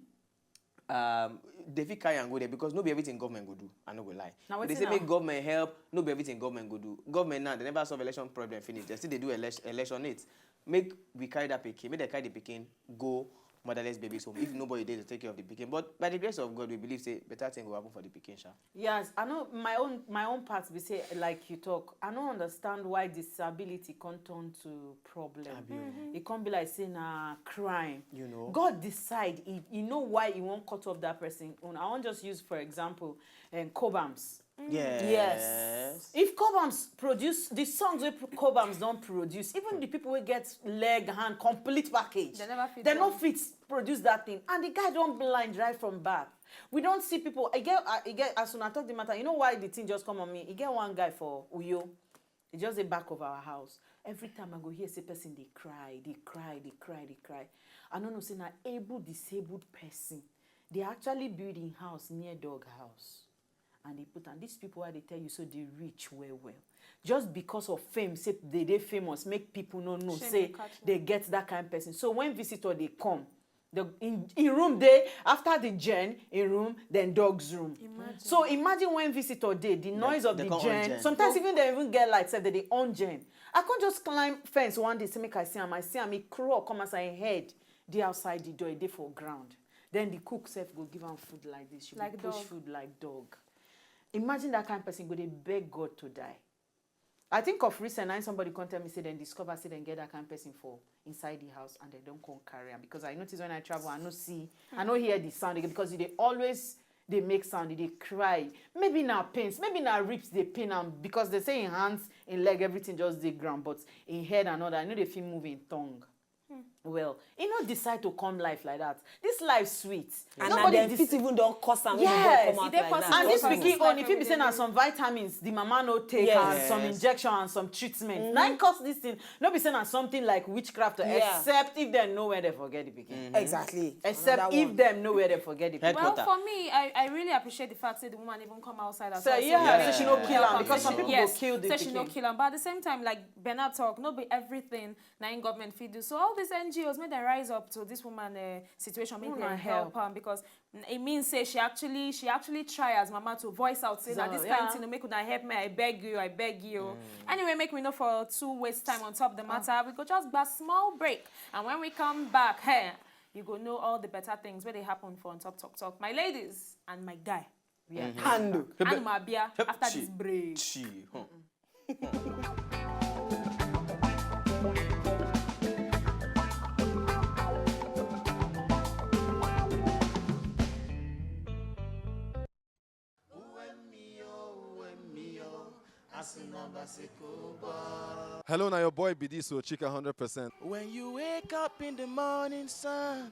um, they fit carry and go there because no be everything government go do. I no go lie. Na But they wetin say na- make government help, no be everything government go do. Government now, they never solve election problem finish. They still they do election, election it. Make we carry that pikin, make they carry the pikin go motherless babies home if nobody dey to take care of the pikin. But by the grace of God, we believe say better thing go happen for the pikin, sha. Yes, I know my own my own part be say like you talk. I don't understand why disability can't turn to problem. It can't be like say na crime. You know. God decide. He, he know why he won't cut off that person. Own. I won't just use for example, um, Cobams. Yes. Yes. If Cobams produce the songs wey Cobams don't produce, even the people wey get leg, hand, complete package, They never fit they do no am. Fit produce that thing. And the guy don't blind right from birth. We don't see people. I get, I, I get. As soon I talk the matter, you know why the thing just come on me? He get one guy for Uyo. He just the back of our house. Every time I go here, say person they cry, they cry, they cry, they cry. I don't know, say na able disabled person. They actually build in house near dog house. And they put and these people why they tell you so they rich well well. Just because of fame, say they they famous, make people no know Shame say go catch they get that kind of person. So when visitor they come, the in, in room they after the gen in room then dog's room. So imagine when visitor dey the noise of they the come on gen. Gen. Sometimes even they even get light sef they dey on gen. I can't just climb fence one day say make I see am. I see am he crawl come as I head dey outside the door e dey for ground. Then the cook sef go give am food like this. She Like go push dog. Food like dog. Imagine that kind of person go dey beg God to die. I think of recent, and somebody come tell me say dem discover say dem get that kind of person for inside the house and they don't come carry am because I notice when I travel I no see, I no hear the sound again because they always they make sound, they cry. Maybe na pains, maybe na ribs they pain am because they say in hands, in leg everything just dey ground, but in head and all that, I know they feel move in tongue. Well, he no decide to come life like that. This life sweet. And na dem fit even don cause am when the boy Yes. come out E dey like possible. that. And this Sometimes pikin it's own, like if it be say na everything. Some vitamins the mama no take Yes. And some injection and some treatment. Now cause this thing no be say na something like witchcraft or Yeah. Except if dem know where they forget the pikin. Exactly. Except Another if one. Dem know where they forget the pikin. Head Well, quarter. For me, I, I really appreciate the fact that the woman even come outside. So yeah, so she no kill am because some people Yes, go kill the so she no pikin. Kill am. But at the same time, like Bernard talk, no be everything na im government fit do. So all these N G Os, make dem rise up to this woman uh, situation, make Una dem help help. Am because it means say she actually she actually try as mama to voice out say na So, this yeah. Kind thing, make una help me, I beg you, I beg you. Anyway, make we no for too waste time on top the matter. We go just gba small break, and when we come back, hey, you go know all the better things wey dey happen for on top talk talk. My ladies and my guy, Yeah. Handle. and my beer after Chi. This break. Chi. Huh. Hello, now your boy B D so Chika hundred percent. When you wake up in the morning sun,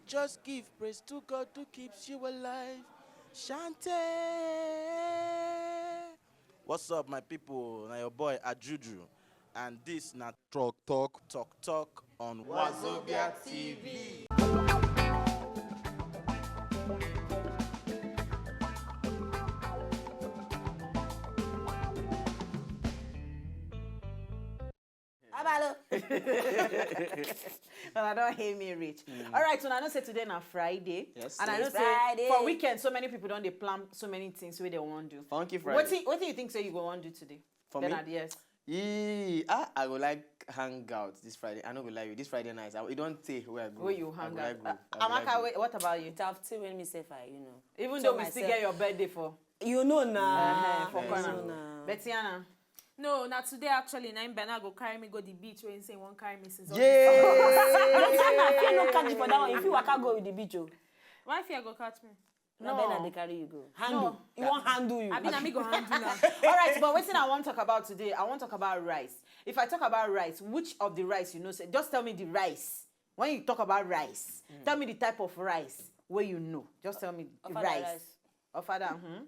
just give praise to God who keeps you alive. Shante. What's up, my people? Now your boy Ajuju, and this na Talk Talk Talk Talk on Wazobia T V. Abalo. Well, I don't hear me reach. All right, so I know say today na Friday. Yes, And I today know is say Friday. For weekend, so many people don't they plan so many things where they want to do. Funky Friday. What do you, what do you think say you go want to do today? For me? Bernard, yes. Yee, ah, I go like hang out this Friday. I no go lie you. This Friday night, I, e don tey wey I go. Where you I hang go out? like go. Uh, I go like Amaka, go. Wait, what about you? It have tey when me sef I, you know. Even So though we still myself- get your birthday for You know na. Uh-huh, for You corner. Know na. Betiana. No, na today actually, na him Bernard go carry me go the beach wey he say he wan carry me since. Yeah. Betiana, if you no catch you for that one, if you waka go with the beach o. Why fear go catch me? Na No. Bernard dey carry you go. Handle. He wan handle you. Abi na me go handle am. All right, but wetin I wan talk about today, I wan talk about rice. If I talk about rice, which of the rice you know? Say, just tell me the rice. When you talk about rice, tell me the type of rice wey you know. Just tell me the Ofada rice. Rice. Ofada, hmm.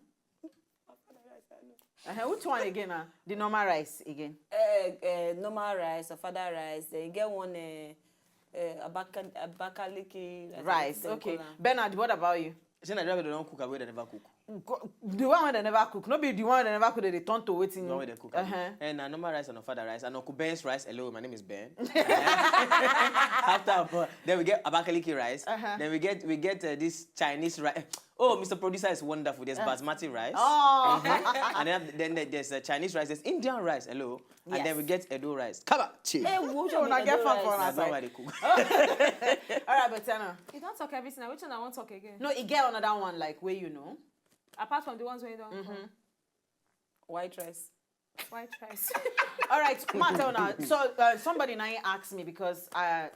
Uh-huh. Which one again? Uh? The normal rice again. Uh, uh, normal rice, ofada rice. Then you get one uh, uh, abaka, abakaliki I think Rice. dem Okay. Call am. Bernard, what about you? Say na the one wey dem don cook, abi wey dem never cook. Go- The one wey dem never cook, no be the one wey dem never cook, dem dey turn to wetin. The one wey dem cook. Uh-huh. And na normal rice and ofada rice and Uncle Ben's rice. Hello, my name is Ben. After, then we get abakaliki rice. Uh-huh. Then we get we get uh, this Chinese rice. Oh, Mister Producer is wonderful. There's basmati rice. Oh. And then, then there's uh, Chinese rice. There's Indian rice. Hello. And then we Yes. Get Edo rice. Come on, chill. Hey, which Oh, one na be get Edo fun for rice? That's outside. Why they cook. All right, Betiana. You don talk everything. Na which one I wan talk again? No, e get another one like wey you know. Apart from the ones wey don come. White rice. White rice. All right, ma tell now. So uh, somebody now asked me because uh,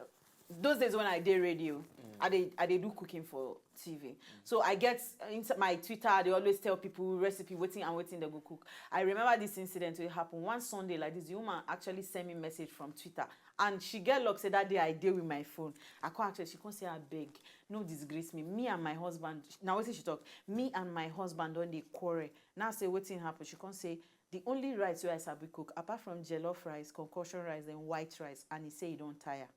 those days when I did radio, I did I did do cooking for T V. So I get into my Twitter. They always tell people recipe, waiting and waiting they go cook. I remember this incident wey happen one Sunday like this. The woman actually sent me message from Twitter, and she get luck say that day I did with my phone. I come ask her, she come say, "I beg, no disgrace me. Me and my husband." Now wetin she talk? "Me and my husband don dey quarrel." Now say wetin happen? She come say, "The only rice wey I sabi cook, apart from jollof rice, concoction rice, and white rice," and he say he don tire.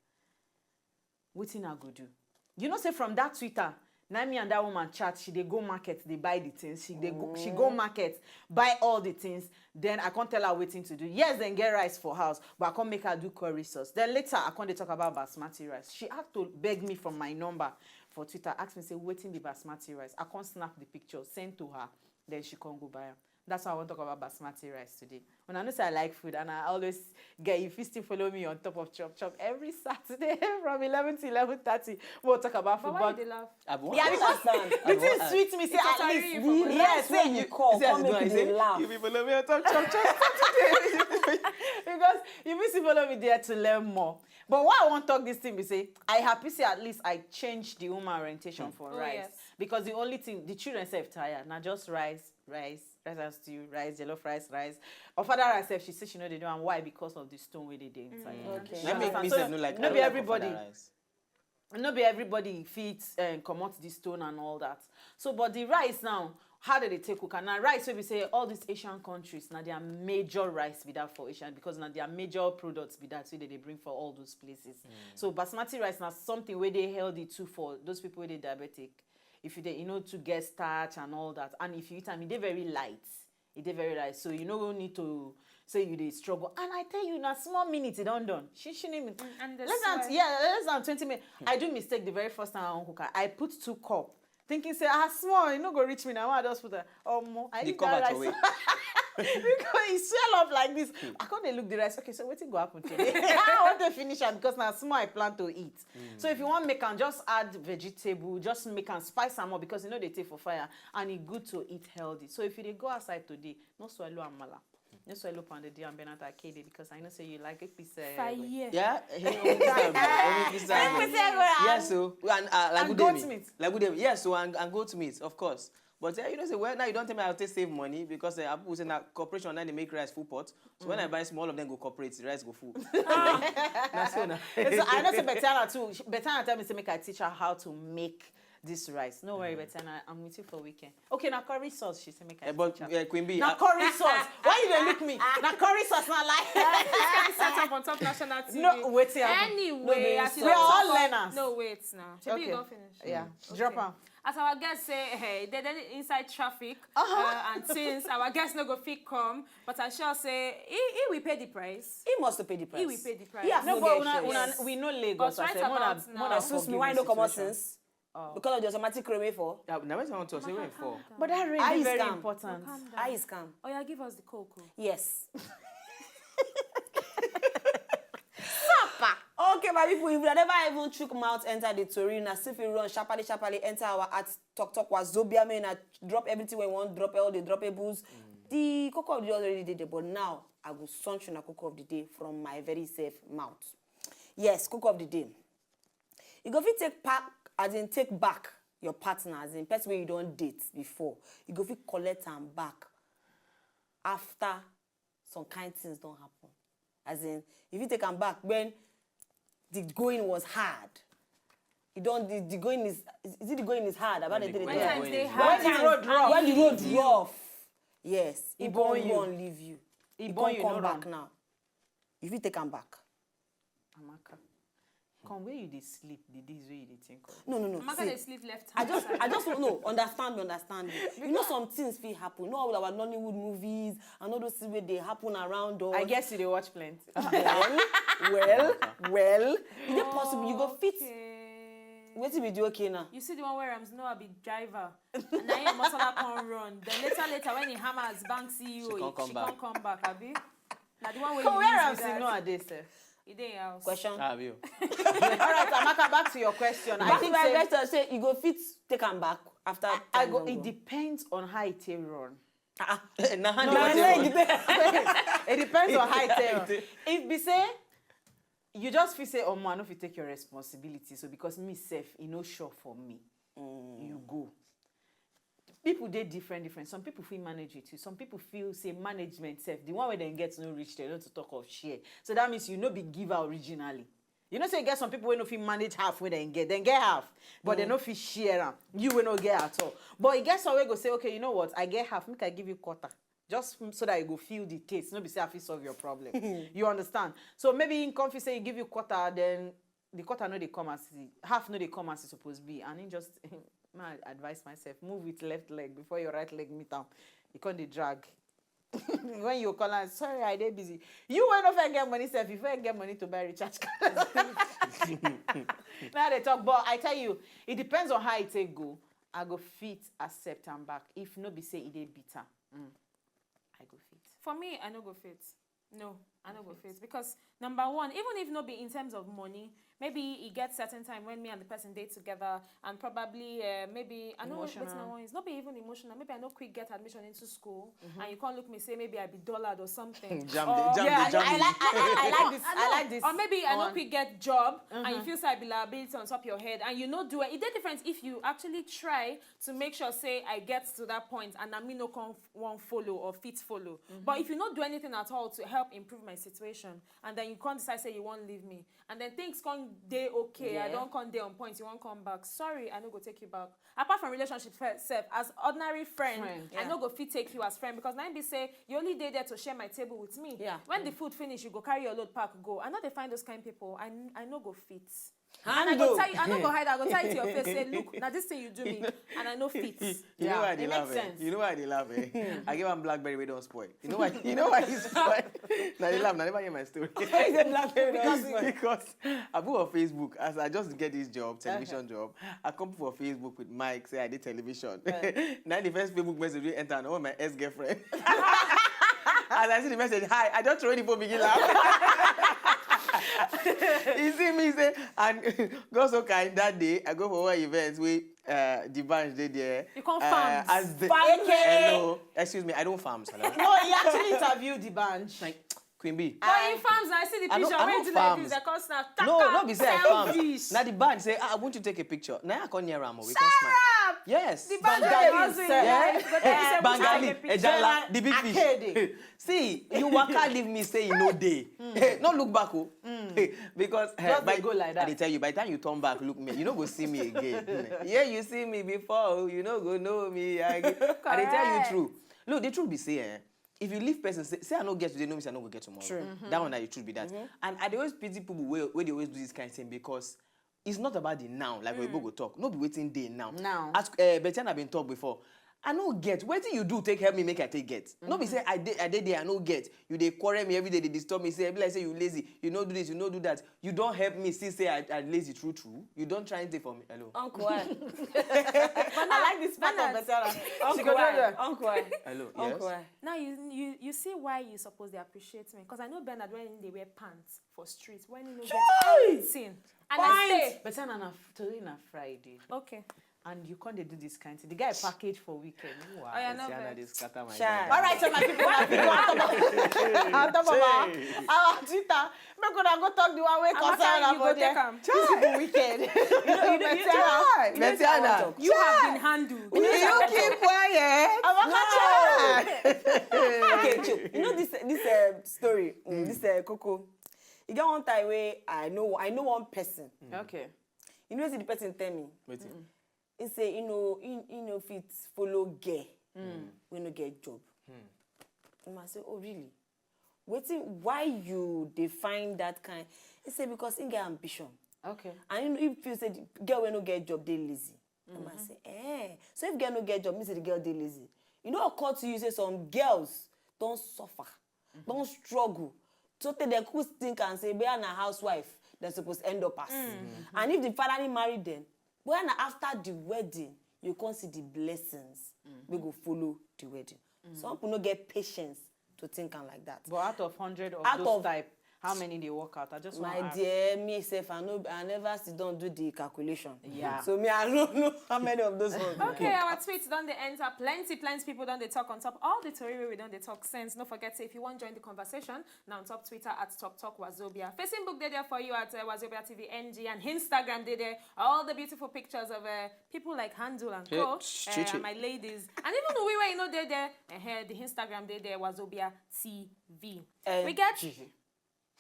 Wetin I go do? You know say from that Twitter, na me and that woman chat. She dey go market, dey buy the things. She dey go, she go market, buy all the things. Then I come tell her wetin to do. Yes, then get rice for house, but I come make her do curry sauce. Then later I come dey talk about basmati rice. She had to beg me for my number for Twitter, ask me say wetin be basmati rice. I come snap the picture, send to her. Then she come go buy am. That's why I wan talk about basmati rice today. Una know say I like food, and I always get, you fit still follow me on top of Chop Chop every Saturday from eleven to eleven thirty. We'll talk about But food. Why you dey laugh? Abu, Yeah, because Understand. the thing sweet me say It's at totally least you for yes, That's why you call. Come make you dey laugh. You be follow me on top Chop Chop. Because you fit still follow me there to learn more. But why I wan talk this thing be say I happy say at least I change the woman orientation for Oh, rice. Yes. Because the only thing, the children sef tire, na just rice, rice, rice and stew, rice, jollof rice, rice. Ofada rice sef, she say she no dey do am. Why? Because of the stone wey dey dey inside. Okay. That make me So, say no like. no I be don't like everybody. Ofada rice. No be everybody fit um, comot the stone and all that. So, but the rice now, how do they take cook? And now rice wey be say all these Asian countries, now their major rice be that for Asian, because now their major products be that wey they dey bring for all those places. So basmati rice na something wey dey healthy too for those people wey dey diabetic. If you dey, you know, to get starch and all that, and if you eat am, e dey very light. E dey very light, so you no need to say you dey struggle. And I tell you, na small minute e don done. She she need me. And the Less than sweat. Yeah, less than twenty minutes. I do mistake the very first time I wan cook am. I put two cup, thinking say ah small, e no go reach me na. When I just put am, omo, I The eat cover that to rice. wait. Because e swell up like this. I come dey look the rice. Okay, so wetin go happen today? I wan dey finish am because na small I plan to eat. So if you wan make am, just add vegetable, just make am, spice am up because e no dey take for fire, and e good to eat healthy. So if you dey go outside today, no swallow amala, no swallow pounded yam, Bernard Akede, because I know say you like it. Peace. Fire. Yeah. Hey, omi pizza, bro. Omi pizza, bro. Pizza, bro. Yes, so and uh, like And good day goat meat. Meat. Like good day. Yes, so and, and goat meat, of course. But uh, you know, say well now you don't tell me how to save money because uh, people say now corporation now they make rice full pot. So when I buy small, all of them go corporate, the rice go full. So, na so na. So I know say Betana too. She- Betana tell me say make I teach her how to make this rice. No worry, Betana, I'm with you for weekend. Okay, na curry sauce. She say make I Eh, but teach her. uh, Queen B, Na uh, curry sauce. Why you dey look me? Na curry sauce. Na like. This kind set up on top national T V. No, wetin happen? Anyway, No, as you We are don all talk- learners. No, wait now. Shebi Okay. You don finish. Yeah, Okay. Drop am. As our guest say, hey, they dey inside traffic uh, and things. Our guest no go fit come, but I sure say he, he will pay the price. He must pay the price. He will pay the price. He has No, no, but get una, choice. una, Yes. we know Lagos. But right I say, more about than- now. more than Excuse me, forgive why you the no comot situation. Since? Oh. Because of the automatic rainfall. uh, now when I want to say when for. But that rain How is is very calm? Important. Calm down. How is calm? Oh yeah, give us the cocoa. Yes. My people, if una never even chook mouth enter the tori, una still fit run sharparly sharparly enter our at Talk Talk Wazobia, make una drop everything wey you wan drop, all the droppables. The koko of the day already dey there, but now I go launch una koko of the day from my very self mouth. Yes, koko of the day. You go fit take back, as in take back your partner, as in person wey you don date before. You go fit collect am back after some kind things don happen. As in, if you take am back when the going was hard, you don the, the going is is it the going is hard about the When the three going- times? Sometimes they When hard the road times rough. and When the leave road you. Rough, yes, He he born born you. You won't leave you. He He born can't you, come no back run. Now. If you take am back, Amaka, come where you dey sleep the days wey you dey think of. No, no, no. Amaka See, dey sleep left I hand just, side. I just no understand, understand. Me. You know, some things fit happen. You know all our Nollywood movies and all those things where they happen around us. I guess you dey watch plenty. Well, well, well. Is it possible you go fit? Okay. Wetin be the okay now? You see the one where Rams Noah be driver. And now your masala can run. Then later, later when he hammers bank C E O, She can't come she back. Can't come back, abi. Now the one where Come you where use else with you that, know I dey sef. He dey house. Question. Ah, you. All right, Amaka, back to your question. I Back to think my say question. Say you go fit take am back after. I Time go. don It go. Depends on how it take run. Ah, Na hand na dey leg run. There. It depends on how it take run. If be say you just feel say, "Oh man, I no fit take your responsibility," so because me sef, e no sure for me. You go. People dey different, different. Some people feel manage it too. Some people feel say management sef, the one wey dem get no reach there, not to talk of share. So that means you no be giver originally. You know say you get some people wey no fit manage half wey dem get. Dem get half, but dem no fit share am. You wey no get at all. But you get some wey go say, "Okay, you know what? I get half. Make I give you quarter." Just so that you go feel the taste. No be say I fit solve your problem. You understand? So maybe in come fit say you give you quarter, then the quarter no dey come as e, half no dey come as e suppose be, and he just, my advice myself, move with left leg before your right leg meet am. You come dey drag. When you call am, "Sorry, I dey busy." You wey no fit get money sef, you fit get money to buy recharge card. Now they talk, but I tell you, it depends on how it take go. I go fit accept am back. If no be say e dey bitter, mm, I go fit. For me, I no go fit. No, I no go fit because number one, even if no be in terms of money, maybe e get certain time when me and the person dey together and probably uh, maybe I know wetin I Emotional. Wan use. No be even emotional. Maybe I no quick get admission into school and you can't look me say maybe I be dullard or something. Jam Or- the- jam Yeah, the- I, jam I the- like, I, I, I like this. I like this. Or maybe I no one. Quick get job and Uh-huh. You feel say I be liability on top your head and you no do it. E dey different if you actually try to make sure say I get to that point and na me no come f- wan follow or fit follow. But if you no do anything at all to help improve my situation and then you come decide say you wan leave me and then things come dey okay, I Yeah. don come dey on point, you wan come back. Sorry, I no go take you back. Apart from relationship fe- sef, as ordinary friend, Friend, I yeah. No go fit take you as friend because na im be say you only dey there to share my table with me. Yeah. When the food finish, you go carry your load pack go. I no dey find those kind people. I, I no go fit. Hand And I go though. Tell you, I no go hide. I go tell it to your face. Say, "Look, now this thing you do me, and I no fit." You know Yeah, why they it laugh, makes eh? sense. You know why they laugh, eh? I gave am BlackBerry wey don spoil. You know why? You know why he spoil? Now they laugh. Now they never hear my story. Why is it BlackBerry? Because because I put on Facebook as I just get this job, television job. I come put for Facebook with Mike, say I did television. Now the first Facebook message we enter, and all my ex girlfriend. As I see the message, "Hi," I just throw the phone begin laugh. You see me say, and God so kind that day I go for one event with uh, the band dey there. You come uh, farms. As the Farm. Hello, excuse me, I don't farm, hello. No, he actually interviewed the band. Like Queen B. But in farms, I see the I no- picture. I Where no you do like farms. this? I can't snap. No, no, be say I farm. Selfish. Now the band say, "Ah, I want you to take a picture." Now I come near am, we come smile. Sarah! Yes. The band Bangali was sef. Yeah, you go tell Eh, yourself, "Which kind Bangali, of picture?" Ejala, the big fish. Akede. See, you waka leave me say you no dey. Hey, no look back, oh. Hey, because eh, Just by, dey go like I that. dey tell you, by the time you turn back, look me, you no go see me again. Yeah, you see me before, oh, you no go know me again. I dey tell you Correct. True. Look, the truth be say, eh, if you leave person, say, say I no get today, no mean say I no go get tomorrow. True. That one na the truth be that. And I dey always pity people wey wey dey always do this kind thing because it's not about the now, like we go talk. No be wetin dey now. Now. As uh, Betiana been talk before, I no get. Wetin you do take help me make I take get? No be say I dey I dey there, I no get. You dey quarrel me every day, dey disturb me, say, e be like say you lazy, you no do this, you no do that. You don help me see say I I lazy true true? You don try anything for me? Hello. Uncle I. I like this part of Bernard. Better. She go do Uncle I, there. Uncle I, Hello. Uncle Yes. I. Now you you you see why you suppose dey appreciate me, because I know Bernard when he dey wear pants for street, when he no get anything. And I say, Better na na tori na Friday. Okay. And you come dey do this kind thing. The guy package for weekend. Wow. Oh, yeah, no Tiana vex. dey scatter my Chai. guy. All right, so my people, my people, on top of, on top of our, our Twitter, make una go talk the one wey Amaka, concern you am go for take there. am. This people wicked. Chai, Betiana. You have been handled. You keep quiet. Amaka, Okay, chill. You know this this uh, story, mm, this uh, Coco. You get one time where I know I know one person. Okay. You know, see the person tell me. Wetin? He say, you know, he, he no fit follow girl. We no get job. And I say, oh really? Wetin, why you dey find that kind? He say because he get ambition. Okay. And you know, if you say the girl wey no get job dey lazy. And I say, eh. So if girl no get job, mean say the girl dey lazy. You know, occur to you say some girls don suffer, don struggle. So tey dem could think and say, where na housewife dem suppose end up as. And if the finally marry them, where na after the wedding you come see the blessings wey go follow the wedding. Some people no get patience to think am like that. But out of hundred of Out those of- type, how many dey work out? I just want My to ask. Dear, me sef, I no, I never sit down do the calculation. Yeah. So me, I don't know how many of those ones. Okay, our tweets don dey enter. Plenty, plenty people don dey talk on top all the tori wey we don dey talk since. No forget say if you wan join the conversation, na on top Twitter at Talk Talk Wazobia. Facebook dey there for you at uh, Wazobia T V N G, and Instagram dey there. All the beautiful pictures of uh, people like Handle and Hey, Co. ch- Uh, chi- chi- and my ladies, and even we wey you know dey there. Uh, the Instagram dey there, Wazobia T V. We get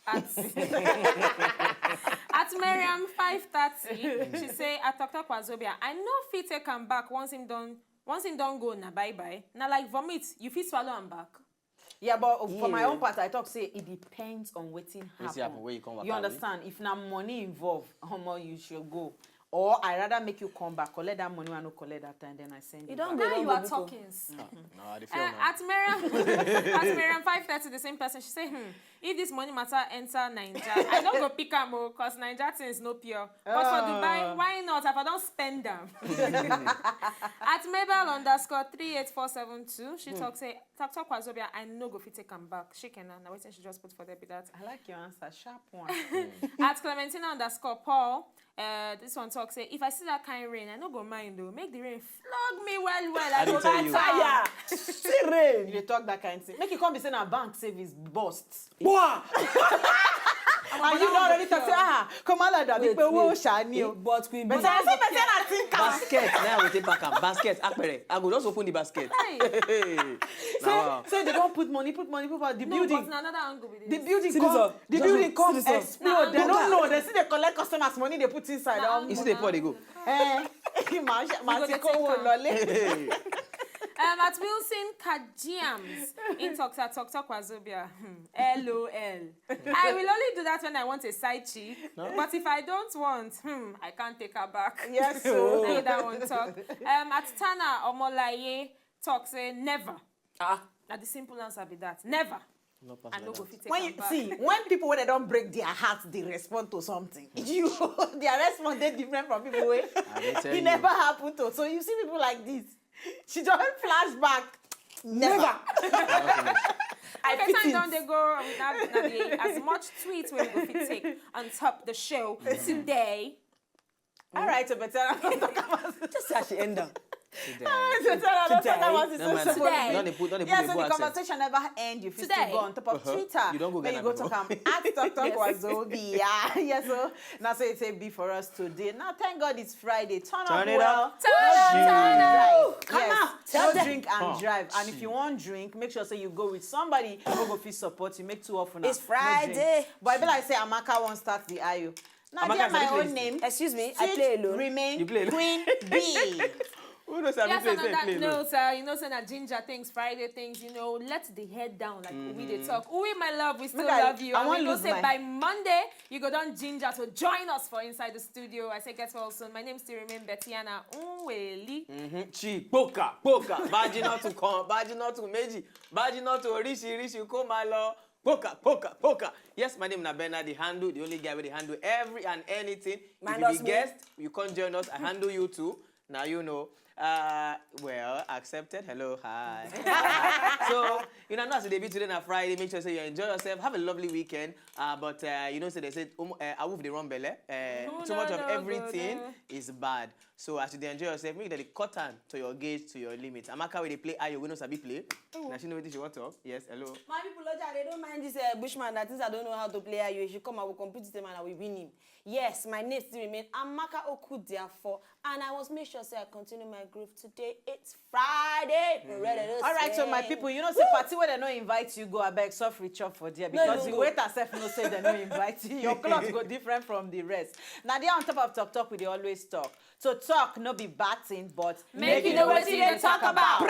at at Miriam five thirty. She say, at Talk Talk Wazobia, I no fit take am back once him don once him don go, na bye bye. Na like vomit, you fit swallow am back. Yeah, but for my Yeah. own part, I talk say it depends on wetin happen. Wetin happen wey you come You waka away? Understand? If na money involved, omo, you should go. Or I rather make you come back, collect that money wey I no collect that time, then I send you You don back. Now go you go are go. Talking. No, I dey feel Uh, now. at Miriam at Miriam five thirty, the same person, she say, hmm, if this money matter enter Naija, I no go pick am o, cause Naija things no pure. But for Dubai, why not? If I don spend am. At Mabel underscore three eight four seven two, she talk say, Talk Talk Wazobia, I no go fit take am back. Shikena, na wetin she just put for there be that. I like your answer, sharp one. At Clementina underscore Paul, uh, this one talk say, if I see that kind rain, I no go mind though. Make the rain flog me well well. I I dey go tell you. better. See rain. You dey talk that kind thing. Make you come be say na bank savings burst. Wow. And you don already talk say, ah, come on, like that. Wait, People will wait. shine you. But we But be I say, but I think am. Basket. Now I go take back am. Basket. Apere. I go just open the basket. Hey. Now, So, so they don put money, put money, put money. The No, building, but na another angle be this. the building See this come, one. the Just building see come this one. Explode. They Nah, don't no. Know. They see they collect customers money. They put inside. Nah, Um, you see the pour dey go. Eh, ma go dey ti kówó take am. Lọlé. Um, at Wilson Kajiams, in talks at Talk Talk Wazobia. Hmm. L O L. I will only do that when I want a side chick. But if I don't want, hmm, I can't take her back. Yes, so. Now that one talk. Um, at Tana Omolaye talk say never. Ah. Na the simple answer be that. Never. No pass I like no go that. fit take When am you back. See, when people wey dem don break their heart dey respond to something, you their response dey different from people wey I dey tell e you. Never happen to. So you see people like this, she just flashback. Never. I Okay, fit time don it. Dey go. We have na the as much tweets wey we go fit take on top the show today. All right, so better not talk about it. Just say I should end down. Today. Better not talk Today. about it. No, man. So, so, You don dey put, don dey put yeah, the so go the accent. Conversation never end. You fit Today. Still go on top of Twitter. You don go Make Ghana you go before. Talk am at Talk Talk Wazobia. Yes, so now so it's a B for us today. Now thank God it's Friday. Turn Turn up it well. Up. Turn up, turn up. Yes. Tell No them. drink and Huh. Drive. And if you want drink, make sure say you go with somebody who go fit support you. Make two of una. It's No drink. Friday. But I be like say Amaka won't start the I O. Now Amaka, there is my that own the name. Excuse me, I Sit, play alone. Remain You play alone. Queen B. Who knows how Yes, play and on say that play no? note, uh, you know, say na ginger things, Friday things, you know, let the head down like we dey talk. Uwe, my love, we still Make I- love you. I And wan we know lose say my- by Monday, you go don ginger to join us for inside the studio. I say get well soon. My name still remain Bettiana Nweli. Mhm. Chi poka poka, bájínà tún kan, bájínà tún méjì, bájínà tún oríṣiríṣi kó máa lọ. Poka poka poka. Yes, my name na Bernard, the handle, the only guy with the handle every and anything. If you Minus be me. Guest, you come join us. I handle you too. Now you know. Uh, well, accepted. Hello, hi. So, you know, as the debut today na Friday, make sure say you enjoy yourself, have a lovely weekend. Uh, but uh, you know, say they say, um, uh, awoof dey run belle. Uh, No, too no, much of no, everything brother. Is bad. So as you dey enjoy yourself, make you dey cut am to your gauge, to your limit. Amaka, we dey play Ayo, we no sabi play. Now she know what she want talk. Yes, hello. My people, Oja, they don't mind this uh, bushman that thinks I don't know how to play Ayo. If you come, I will compete with him and I will win him. Yes, my name still remain Amaka Okudiafo, and I must make sure say I continue my groove today. It's Friday. Ready to All right, so my sing. People, you know, say party where they no invite you, go abeg, suffer chop for there No, you because don't the go. Waiter self no say they no invite you. Your cloth go different from the rest. Now they on top of talk talk, we dey always talk. So talk no be bad thing, but Make you know wetin you dey talk about.